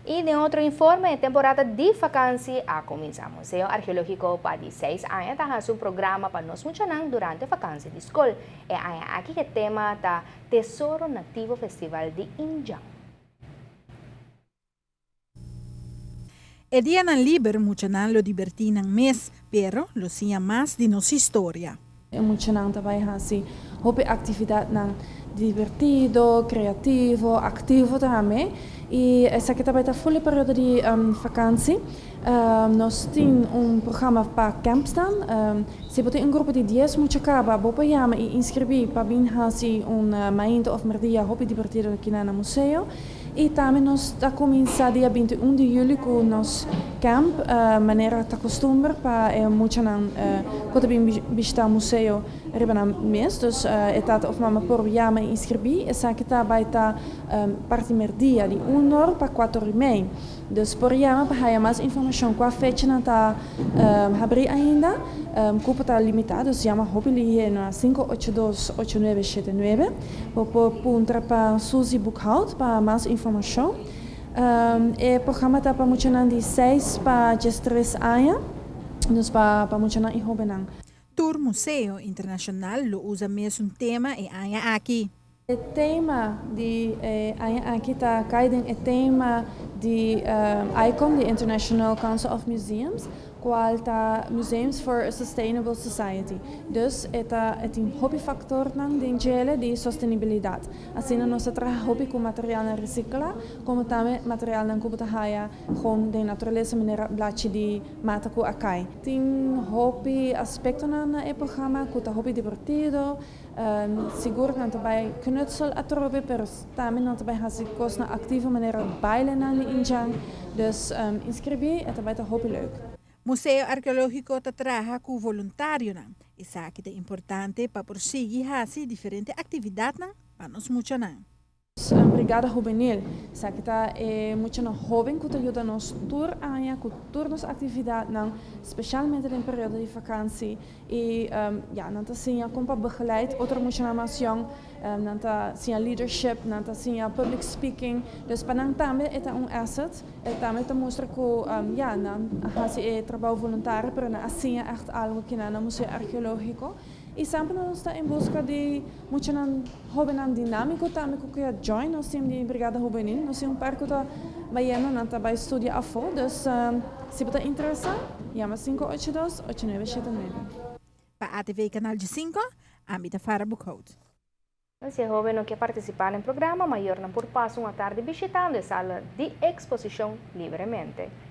I den otro informe, e temporada di vakantie a kuminsá. Museo Arkeológiko pa di 6 aña ta hasi un programa pa nos muchanan durante vakantie di skol. E aña aki e tema ta Tesoro Nativo Festival di Indjan. E dianan liber muchanan lo dibertí nan mes, pero lo siña mas di nos historia. E muchanan ta bai hasi hopi aktividatnan divertido, kreativo, aktivo tambe. I esaki ta bai ta ful e periodo di vakansi. Nos tin un programa pa campsnan. Si bo tin un grupo di dies mucha kaba, bo por yama i inskribí pa bin hasi un mainta òf merdia hopi divertido aki na museo. I tambe nos ta kuminsá dia 21 di yüli ku nos camp, manera ta kustumber pa e muchanan ku ta bin bishitá museo riba nan mes. Dus e tata òf mama por yama i inskribí. Esaki ta bai ta parti merdia di un or pa kuater i mei. Dus por yama pa haya mas informashon kua fechanan ta habrí ainda. Kupo ta limitá, dus yama hopi lihé na 582 8979. Bo por puntra pa Suzy Boekhout pa mas informashon. E programa ta pa muchanan di 6 pa 13 aña, dus pa muchanan i hóbennan. Tur museo internashonal lo usa mesun tema e aña aki. E tema di aña aki ta kai den e tema di ICOM, di International Council of Museums, kual ta Museums for a Sustainable Society. Dus e tin hopi faktornan den dje di sostenibilidat. Asina nos ta traha hopi ku materialnan resiklá, komo tambe materialnan ku bo ta haya gewoon den naturalesa, manera blachi di mata ku a kai. Tin hopi aspektonan na e programa ku ta hopi divertido, sigur nan ta bai knutsel atrobe, pero tambe nan ta bai hasi kosnan aktivo manera bailenan di indjan. Dus inskribí, e ta bai ta hopi leuk. Museo Arkeológiko ta traha ku voluntarionan. Esaki ta importante pa por sigui hasi diferente aktividatnan pa nos muchanan. Un brigada hubenil. Esaki ta muchanan hóben ku ta yuda nos tur aña ku tur nos aktividatnan, spesialmente den periodo di vakantie. I ja, nan ta siña kon pa begeleid otro muchanan mas yòn, nan ta siña leadership, nan ta siña public speaking. Dus pa nan tambe e ta un asset. E tambe ta mustra ku ja, nan a hasi e trabou voluntario, pero nan a siña echt algu aki na Museo Arkeológiko. I semper nos ta en buska di muchanan hóbennan dinámiko tambe ku ke join nos team di brigada hubenil. Nos tin un par ku ta bayendo, nan ta bai studia afó. Dus si bo ta interesá, yama 582 8979. Pa ATV Kanal 5, ami ta Farah Boekhout. Si e hóben no ke partisipá den programa, mayornan por pasa un atardi bishitando e sala di eksposishon libremente.